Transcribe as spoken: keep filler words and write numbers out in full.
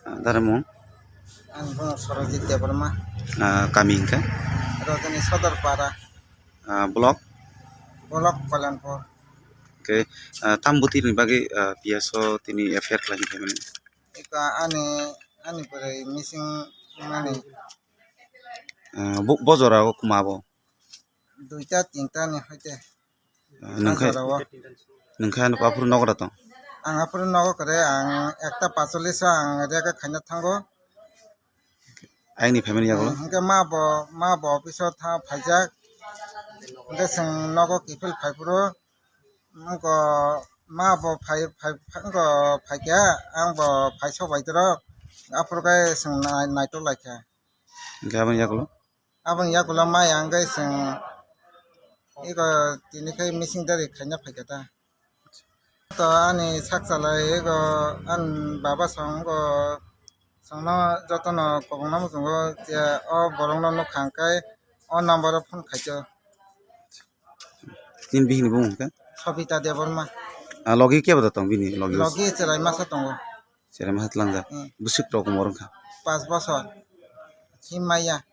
Ah, daremung? Ang buno Sorojit Debbarma. Ah, kami hingke? Rajani Sodor Para. Ah, block? Block Kalanpur. Oke, ah, tam bwtwi ni bagwi, ah, P S o tini F I R khlai khe mani? Ika ani, ani bwrwi missing mani. Ah, bo, bo jora o kuma bo? Duita tinta ni hoite. Ah, nung khe, nung khe ano aphuru nogo da tong? Ang aphuru nogo kwrwi, ang ekta pacholis o ang rega khaina thango. Ayang ni family yagulo? Hmm, hingke ma bo, ma bo office o tha phaijak. Hingke chwng nogo kiphil phaiphuru. Wngkha ma bo phai, phai, wngkha phaikha, ang bo phai sok bai toro. Aphuru khe chwng nai-, naitok laikha. Hingke aboni yagulo? Aboni yagulo ma yang khe chwng eko tini khe missing dari khaina phaikha ta. To ani sak chalai ego ani baba song go songno jotono kobongno muchungo je o borokno nukha hwnkhe o number o phone khaito. Chini bihikni bumung hwnkhe? Sobita Debbarma. Ah, logi kebo da tong bini logi? Logi chwrai masa tongo. Chwrai masa tlangjak. Hmm. Bwswk rok umor wngkha? Pas bosor. Himmaya.